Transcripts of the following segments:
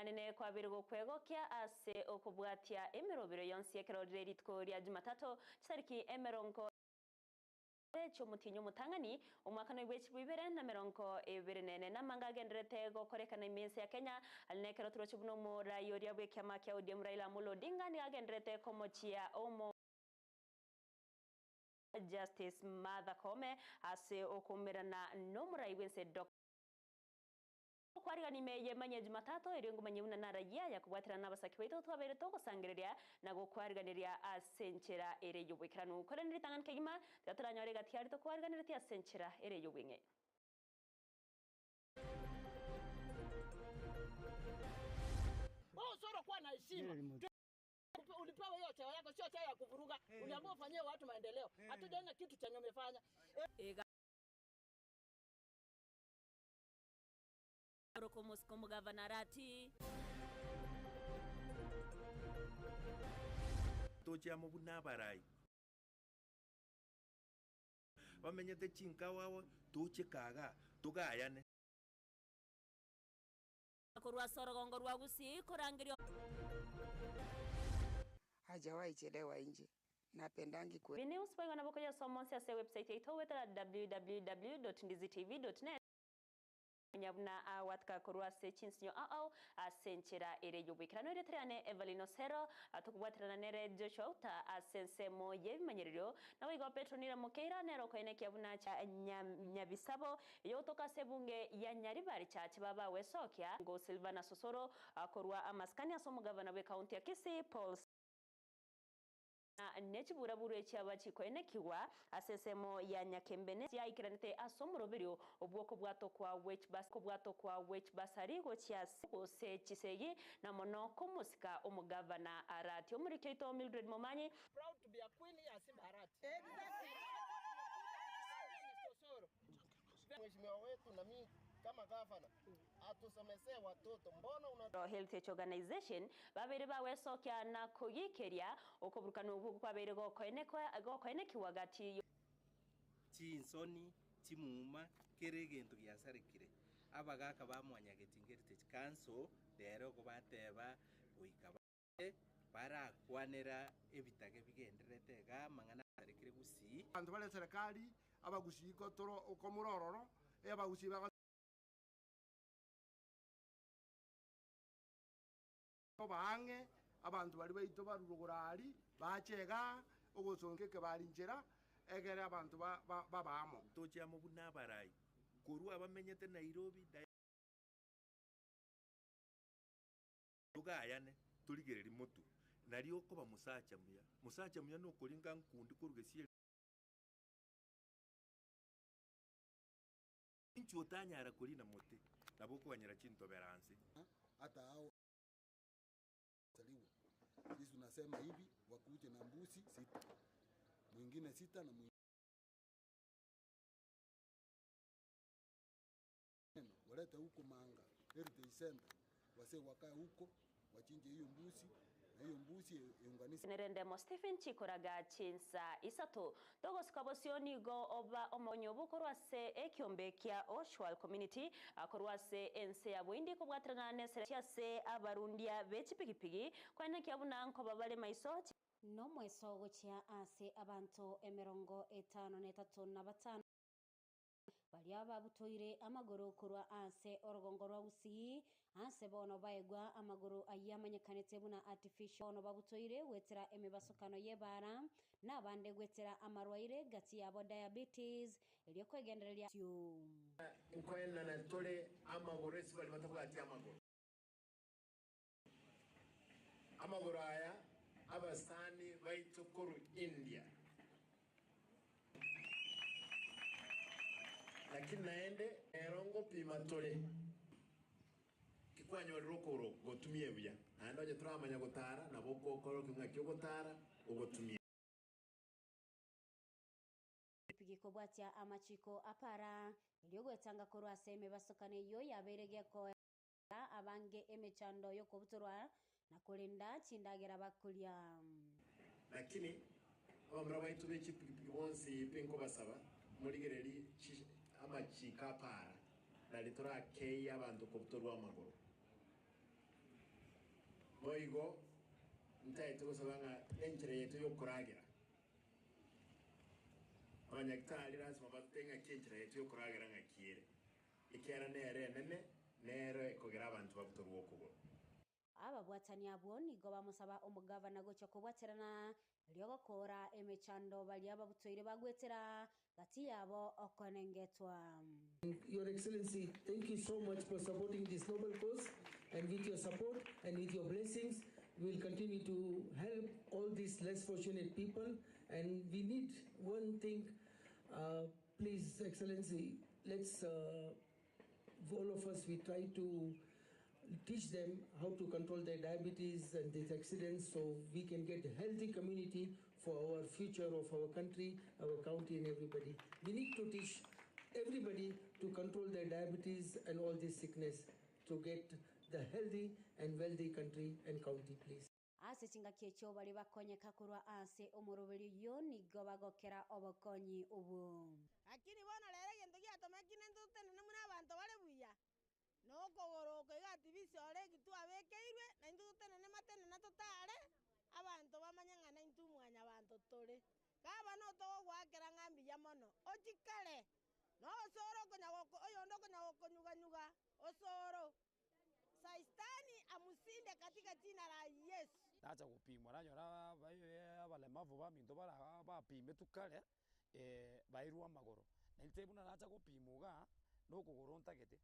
Omonene kwabire gokwegokia ase okobwatia emerobero yonsi ekero rire rituko ria Jumatatu, chitariki emerongo ebere chi'omotienyi omotang'ani, omwaka noi bwe chibwa 2024. Namanga agendererete gokorekana ime ense ya Kenya, aria nekero toroche buna omorai oria bw'ekiama kia ODM Raila Amolo Odinga nigo agendererete komochia omo Justice Martha Koome ase okoumerana nomorai bw'ense Doctor. Okwarigania ime y'emanyia Jumatatu erio ngomanye buna narayia aya kobwaterana nabasaki baito twabeire togosangereria na gokwariganeria ase enchera ere y'oboikeranu. Korende ritang'ani kegima tiga toranyore egati aria tokwariganeretie ase enchera ere y'obweng'e. Wewe usoro kuwa na heshima. Ulipewa hiyo cheo yako sio cheo ya kuvuruga. Uliambiwa ufanyie watu maendeleo. Hatujaona kitu chenye umefanya. Omosike omogavana Arati. Toche amo buna abarai bamenyete chinkawawa, toche kagaa togayane. Korwa ase orogongo rwa Gusii korangeria. Hajawahi chelewa nje. Napendangi kwe. News boigo nabo koyasoma onsi ase ewebsite yaito goetera www.ndizitv.net. Manya buna awatka korwa ase chinsinyo ao ao ase enchera ere y'oboikeranu. Erieta riane Evelyn Osero, tokobwaterana nere Joshua Outa ase ensemo y'ebimanyererio. Naboigo Petronila Mokeira nere okoenekia buna Nyabisabo eyogotoka ase ebunge ya Nyaribari Church baba gwesokia ngo Silvana Sosoro korwa amasikani ase omogavana bw'ecounty ya Kisii Paul ne chiburaburu echiaba chikoenekigwa ase ensemo ya Nyakembene chiaikeranete ase omoroberio obw'okobwatokwa kobwatokwa gw'echibasari gochia ase gose chisegi na mono komosika omogavana Arati. Omoriki oito Mildred Momanyi. Proud to be a queen ya Simba Arati. Mheshimiwa wetu na mimi kama gavana atusomesee watoto, mbona una Health Organization babere bawesokia na kogikeria okoburukana oku kwabere gokoenekiwa gati chinsoni chimuma kere egento giasarekire abagaka bamwanyageti Heritage Council rero gobateba goika barakwanera ebitage bigendererete iga amang'ana asarekire Gusii. Abanto bare serikali abagusii kotoro okomorororo abagusii bago baang'e abanto bari baito barurugura ari bachega ogosonga ekebari nchera egere abanto babamo. Toche amo buna abarai korwa abamenyete Nairobi togayane torigereri motu nari okoba musacha muya musacha muya nokoringa nkundi korugesie inchu otanyara korina mote nabo okoganyera chintoberanse hata hao saliwa. Sisi tunasema hivi wakuje na mbuzi sita, mwingine sita na mwingine walete huko Manga Heritage Center, wase wakae huko wachinje hiyo mbuzi na hiyo mbuzi iunganishe Nerendemo Stephen Chikoraga chinsa isato togosika bosio nigo oba omonyo bukorwa ase ekiombe kia Oshwal Community akorwa ase ense ya Bwindi kobwaterana nesere ase abarundia bechipigipigi kwanekia buna nkoba bare maiso no mweso gochia ase abanto emerongo 53 na 5 baria babutoire amagoro korwa ase orogongo rwa Gusii ase bono baegwa amagoro ayamanyekanete buna artificial bono babutoire gwetera emebasokano y'ebara n'abande gwetera amarwaire gati yabo diabetes erio kwegendereria nkoenana tore amagoro esi bari batabwati amagoro amagoro aya abasani baito koru India lakini naende erongo pima tore kikwanyorera okoro gotumia buya naende onye toramanya gotara nabo okokora oking'aki ogotara ogotumia pigikobwatia amachiko apara iliogwetanga korwa ase emebasokano eyo yabeire geko abange emechando yokobutorwa na kurinda chindagera bakuria lakini abamura baitu b'echipigipigi bonsi pinko basaba murigereri amachiko apara nari torakei abanto kobutorwa amagoro. Boigo ntaete gosaba ng'a enchera yaito y'okoragera, abanyagitari lasima batotebie ng'aki enchera yaito y'okoragera ng'aki ere, ekiagera nere enene, nero ekogera abanto babutorwe okogoro. Ababwatani abwo nigo bamosaba omogavana gochia kobwaterana erio gokoora emechando baria babutoire bagwetera gati yabo okonengetwa. Your Excellency, thank you so much for supporting this noble cause, and with your support and with your blessings, we will continue to help all these less fortunate people. And we need one thing, please, Excellency, let's all of us, we try to teach them how to control their diabetes and these accidents so we can get a healthy community for our future of our country, our county and everybody. We need to teach everybody to control their diabetes and all this sickness to get the healthy and wealthy country and county, please. Ase chingaki echio baria bakonyeka korwa ase omoroberio oyio nigo bagokera obokonyi obwo. Lakini bono rero egento giatomekire intwe totenene buna abanto bare buya, na okogoro oko iga tibisi ore eki twabekeirwe, na intwe totenene matenena totare, abanto bamanye ng'a naintwe mwanyabanto tore. Gavana otogogoakera ng'a mbuya mono, ochikare, na osoro okonya goko oyonde okonya gokonyuganyuga, osoro, Saitani amusinde katika jina la Yesu. Nacha gopimwa nanyora abalemavu baminto bara bapimetwe kare, bairwe amagoro. Na inche buna nacha gopimwa igaa, na okogoro ntagete.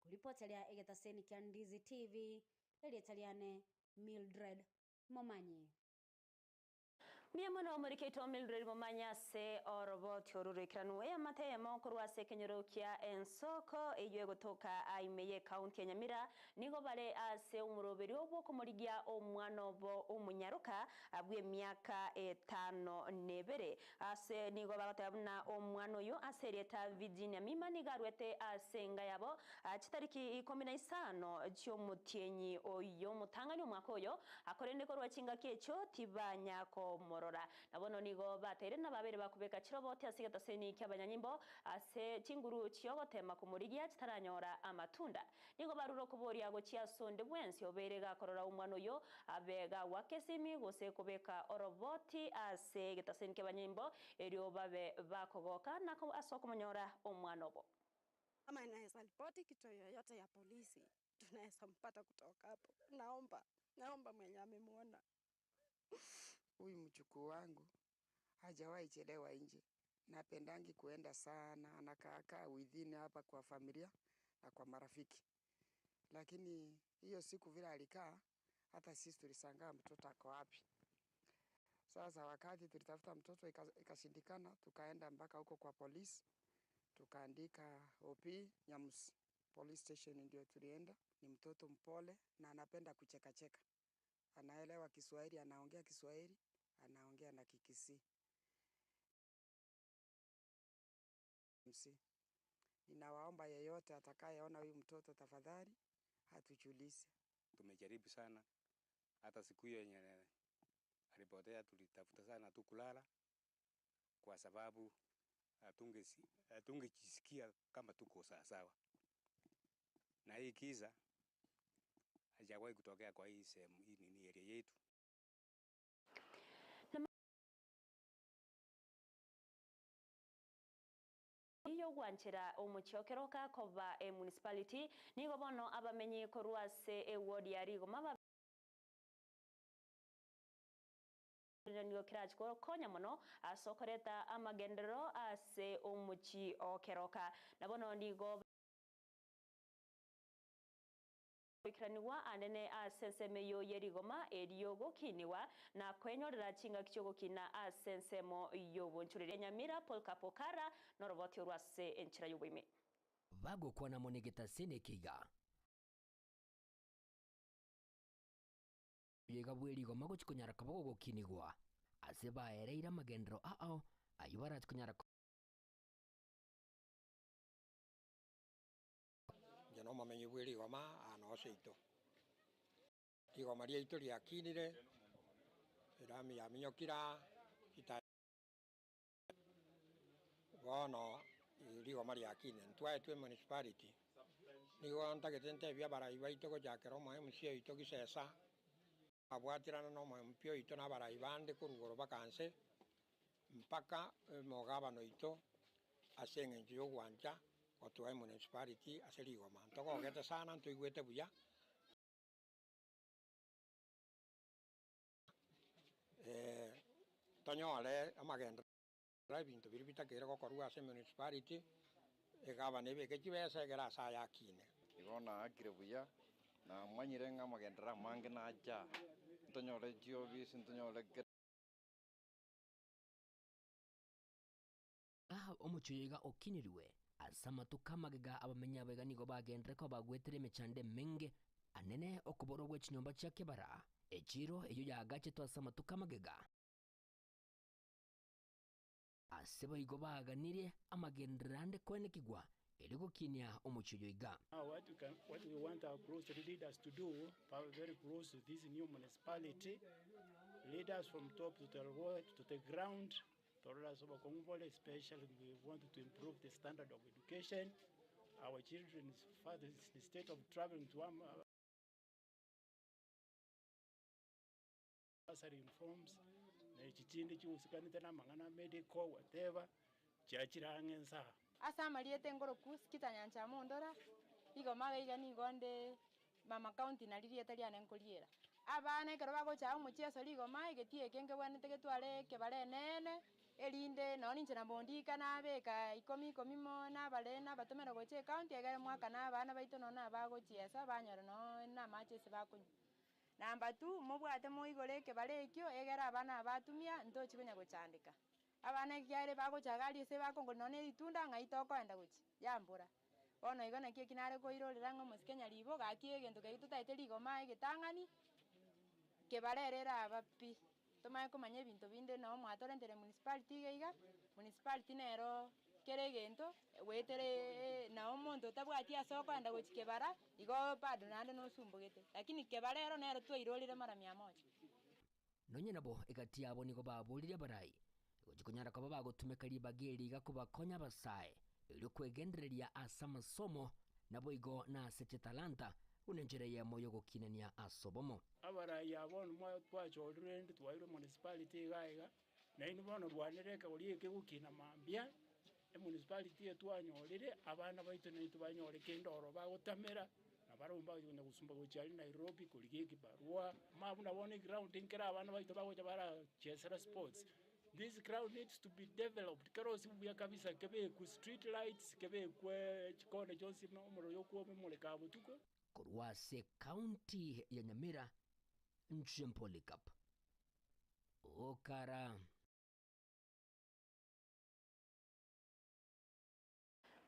Koripoteria egetaseni kia Ndizi TV, erieta riane Mildred Momanyi. Mbuya mono omoriki oito Mildred Momanyi ase oroboti oru roikeranu. Eamate eyemo korwa ase ekenyoro kia Ensoko eyio egotoka ime ye county ya Nyamira nigo bare ase omoroberio bw'okomorigia omwana obo omonyaroka bw'emiaka etano nebere. Ase nigo bagoteba buna omwana oyo ase erieta Virginia Mima nigo arwete ase enga yabo chitariki ikomi na isano chi'omotienyi oyo omotang'ani omwaka oyo, korende korwa chingaki echio tibanya komorora. Na bono nigo bateire nababeire bakobeka chiroboti ase egetaseni ki'abanyanyimbo ase chinguru chi'ogotema komorigia chitaranyora amatunda. Nigo barure okoboria gochia ase onde bwensi obeire gakorora omwana oyio abe gagoaka esimi gose kobeka oroboti ase egetaseni ki'abanyanyimbo erio babe bakogoka na ase okomonyora omwana obo. Kama anaweza ripoti kitu yoyote ya polisi, tunaweza mpata kutoka hapo. Naomba, naomba mwenye amemwona. Huyu mjukuu wangu hajawahi chelewa nje, napendangi kuenda sana, anakaakaa within hapa kwa familia na kwa marafiki. Lakini hiyo siku vile alikaa, hata sisi tulishangaa mtoto ako wapi. Sasa wakati tulitafuta mtoto ikashindikana, tukaenda mpaka huko kwa polisi, tukaandika OP Nyamusi Police Station ndio tulienda. Ni mtoto mpole na anapenda kuchekacheka. Anaelewa Kiswahili, anaongea Kiswahili, anaongea na Kikisii. MC. Ninawaomba yeyote atakayeona huyu mtoto tafadhali atujulishe. Tumejaribu sana, hata siku hiyo yenye alipotea tulitafuta sana, hatukulala kwa sababu hatungejisikia kama tuko sawasawa. Na hii kisa haijawahi kutokea kwa hii sehemu hii nini area yetu. Y'ogwanchera omochie o Keroka koba emunicipality nigo bono abamenyi korwa ase eward ya Rigoma nigo kerachi konya mono ase okoreta amagenderero ase omochie o Keroka. Na bono nigo goikeraniwa anene ase ensemo eyio ye rigoma erio gokiniwa na kwenyorera chingaki chiogokina ase ensemo y'obonchoreri. Nyamira Paul Kapokara noroboti orwo ase enchera y'oboime. Bagokwana monegetasene ekiga. Yega bwe rigoma gochi konyara koba gokinigwa ase baereire amagendero ao ayio barachi konyara Inche nomomenyi bwe rigoma aa nonsi ito. Rigoma riaito riakinire, erami yaminyokire aa, chita bono rigoma riakinire. Ntwaetwe emunicipality, nigo ntagete ntebie abarai baito gochakera omo MCA oito Gisesa. Abwaterana na omoyompi oito na abarai bande korwa igoro mpaka nse, mpaka omogabana oito ase eng'encho y'ogwancha gotoa emunicipality ase rigoma. Ntogogete sana ntoigwete buya. Tonyore amagenderero ebinto biria bitakeire gokorwa ase emunicipality, egavana ebeke chibesa egere ase aya akine. Igo naakire buya, namanyire ng'a amagenderero amange nacha, ntonyore chiofisi ntonyore kera. Omochie oyo iga okinirwe ase amatuko amagega abamenyi abaiga nigo bagenderere koba bagwetera emechando emenge anene okoborwa gwe chinyomba chia kebara, echiiro eyio yaagachetwe ase amatuko amagega. Ase boigo baganirie amagenderero ande koenekigwa erio gokinia omochie oyo iga. Now what we can, what we want our close leaders to do, very close to this new municipality, leaders from top to the, to the ground, torora ase obokong'u bore, especially we want to improve the standard of education. Our children, fathers, instead of traveling to bursary forms, na echi chinde chiusikanete na amang'ana a medical, whatever, chiachire ang'e nsa. Ase amarieta engoroku Sikita Nyancha Mondora, rigoma iga iga nigo nde Mama County nari rieta riane nkoriera. Abana ekero bagocha omochieso rigoma egetii eke nkebwenerete getware ekebare eneene, erinde nonye ninche nabo ndika nabeka ikomi ikomi mo nabare nabatomera gocha ecounty egere mwakane abana baito nonye na abagochiesa banyora nonye na amache ase bakonywa. Number two, mobwate moigore ekebare ekio egere abana aba batumia ntochi konya gochandeka. Abana ekiagera bagocha iga aria ase bakongora nonye na eritunda ng'ai tokoenda gochia, yambora. Bono igo naki eki nare koirorera ng'a omosike nyaribo gaki egento keria totaete rigoma egetang'ani, kebare ere eraba pi. Tomanye komanya ebinto binde nabo mwatorentere municipality iga iga, municipality nero kera egento goetera nabo omonto otabwati ase okoenda gochia kebara, igo bado naende nosumbogete. Lakini kebara ero nero twairorire mara mia moja. Nonya nabo egati yabo nigo baboririe abarai gochia konyara koba bagotumeka ribaga eri iga kobakonya abasae erio kwegendereria ase amasomo naboigo na ase chitalanta buna enchera eyemo y'ogokinania ase obomo. Abarai aba bono mwa twachorirwe rende twairwe municipality iga iga, nainwe bono rwanera ekegori eke gokina mambia, emunicipality eye twanyorire, abana baito naintwe banyore kende oro bagotamera, na barabwo mbagochi gosumba gochia aria Nairobi korigia ekibarua. Muma buna bono eground nkere abana baito bagocha barachesera sports, this ground needs to be developed, kerosiwe buya kabisa, kebekwe street lights, kebekwe chikona chionsi buna omorero oyo okwomoreka botuko. Korwa ase ekaunti ya Nyamira, Nche Polycarp Okara.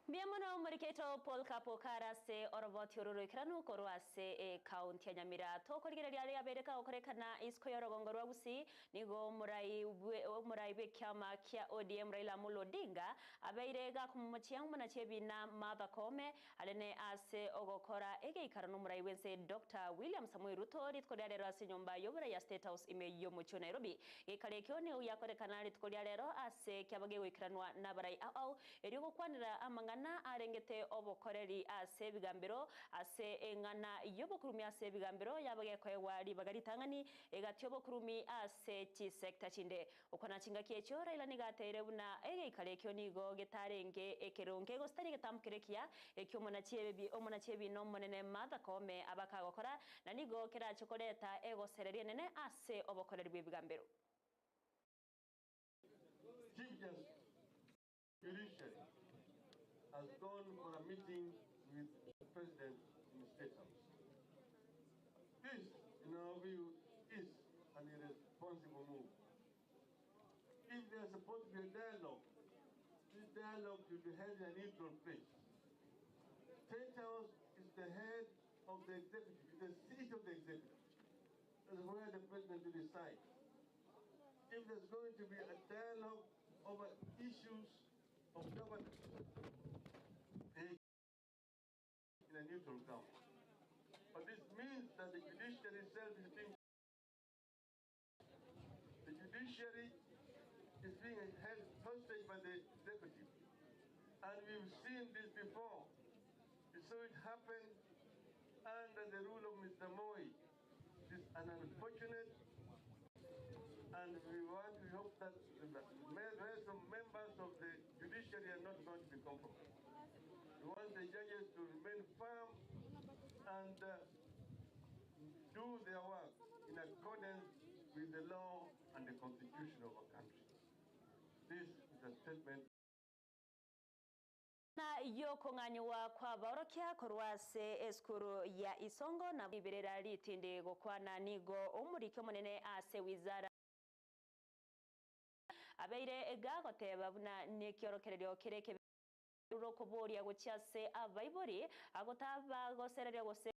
Mbuya mono omoriketo Polycarp Okara ase oroboti oro roikeranu korwa ase ekaunti ya Nyamira. Tokorigereria aria abeire kagokorekana isiko y'orogongo rwa Gusii, nigo omorai bwe omorai bw'ekiama kia ODM Raila Amolo Odinga abeire gakomomochia omonachi ebina Martha Koome Arene ase ogokora egeikaro nomorai bw'ense Doctor William Samoei Ruto rituko ria rero ase enyomba y'oborai ya State House ime y'omochie o Nairobi. Geikaro ekio nigo giakorekana rituko ria rero ase kiaba gegoikeranwa nabarai ao ao erio gokwanera amang'ana arengete obokoreri ase ebigambero ase eng'ana y'obokurumi ase ebigambero yaba gekoegwa ribaga ritang'ani egati obokurumi ase chisector chinde. Okwana chingaki echio, Raila nigo ateire buna egeikaro ekio nigo getarenge ekeronge gose tari egetamokero ekiya ekio omonachi ebiina omonene Martha Koome abe akagokora, na nigo kerache koreta egosereria enene ase obokoreri bw'ebigambero. Chief Justice Judiciary has gone for a meeting with the President in State House. This, in our view, is an irresponsible move. If there's supposed to be a dialogue, this dialogue should be held in a neutral place. State House is the head of the executive, the seat of the executive. That's where the president will decide. If there's going to be a dialogue over issues of governance, they in a neutral ground. But this means that the judiciary itself is being the judiciary is being held hostage by the executive. And we've seen this before. We saw it happen under the rule of Mr. Moi. It is an unfortunate that the rest of members of the judiciary are not going to be compromised. We want the judges to remain firm and do their work in accordance with the law and the constitution of our country. This is a statement Na yokong'anywa kwabaorokia korwa ase esukuru ya Isongo na Iberera ritindi gokwana nigo omoriki omonene ase wizara abeire gagoteba buna nekiorokererio kere ekebe rokoboria gochia ase abaibori agotaba gosereria gose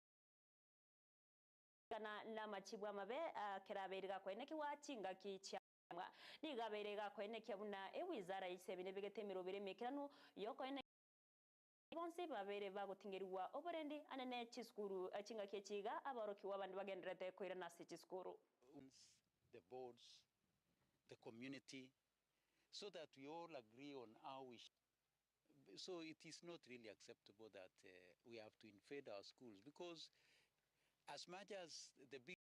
kana namachibu amabe kerabeire gakoenekiwa chingaki chia nigo abeire gakoenekia buna ewizara y'ebisebi nebegete emerobere emekeranu yokoene bonsi babere bagotingeriwa oborendi anene chisukuru chingaki echiga abaorokiwa abande bagenderete koirana ase chisukuru. The boards, the community, so that we all agree on how we. So it is not really acceptable that we have to invade our schools, because as much as the big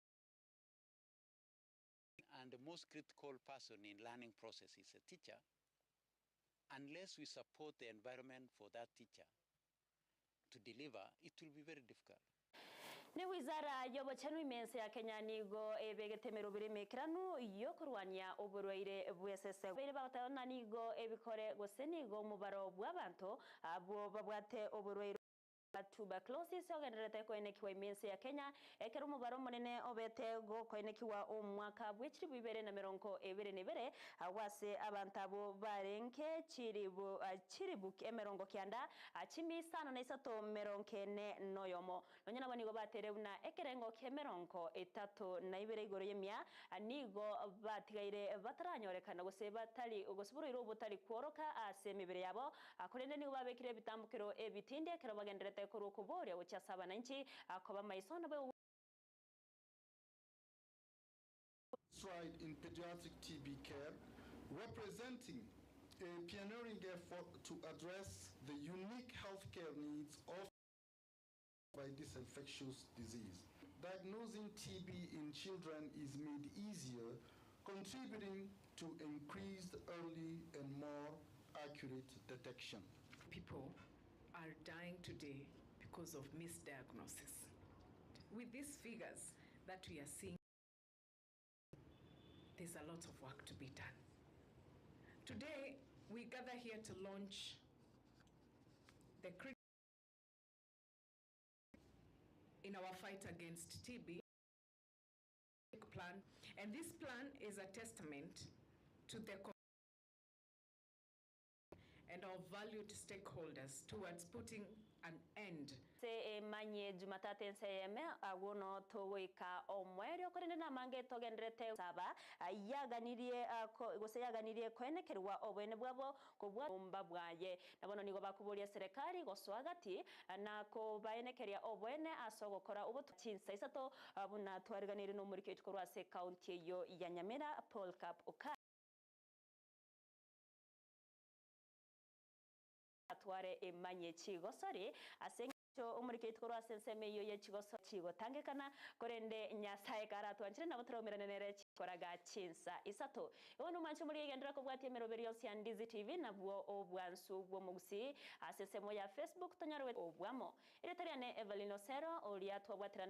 and the most critical person in learning process is a teacher, unless we support the environment for that teacher to deliver, it will be very difficult. Ni wizara y'obochenu imense ya Kenya nigo ebegete emerobere emekeranu yokorwania oborwaire bw'esese beire bagoteba nigo ebikore gose nigo omobaro bw'abanto abo babwate oborwaire tuberculosis ogenderete koenekiwa imense ya Kenya ekero omobaro omonene obete gokoenekiwa omwaka bw'echiribu ibere na mirongo ebere na ibere agwase abantu abo barenke chiribu chiribu emirongo kianda chimi isano na isato mirongo ene noyomo nonya nabo nigo batere buna ekerengo kia emirongo etato na ibere igoro y'emia nigo batigaire bataranyorekana gose batari gose borwaire obotari kworoka ase emibere yabo korende nigo babekire ebitambukero ebitindi ekero bagenderete korwa okoboria gochia ase abananchi akoba maiso nabo. Stride in pediatric TB care, representing a pioneering effort to address the unique healthcare needs of by this infectious disease. Diagnosing TB in children is made easier, contributing to increased early and more accurate detection. People are dying today because of misdiagnosis. With these figures that we are seeing, there's a lot of work to be done. Today, we gather here to launch the critical in our fight against TB plan, and this plan is a testament to the and our valued stakeholders towards putting an end. Se emanye Jumatatu enseyeme aguno togoika omwerio korende namange togenderete saba yaganirie gose yaganirie kwenekerwa obwene bwabo kobwa mba bwaye nabono nigo bakuboria serikali gosoa gati na kobaenekeria obwene ase ogokora obotu chinsa isato buna twariganire n'omurike tukorwa ase county eyo ya Nyamira Paul Cap Oka atware emanye chigosori ase omurike tukorwa ase ensemo eyo ye chigoso chigotangekana korende Nyasaye karatwanchire nabo toromerane nere chikoraga chinsa isato iwe nomanche muri egendera kobwatia emeroberi yonsi ya Ndizi TV nabwo obwansu bw'omogusi ase ensemo ya Facebook tonyorwe obwamo ere tariane Evelyn Osero oria twabwaterana.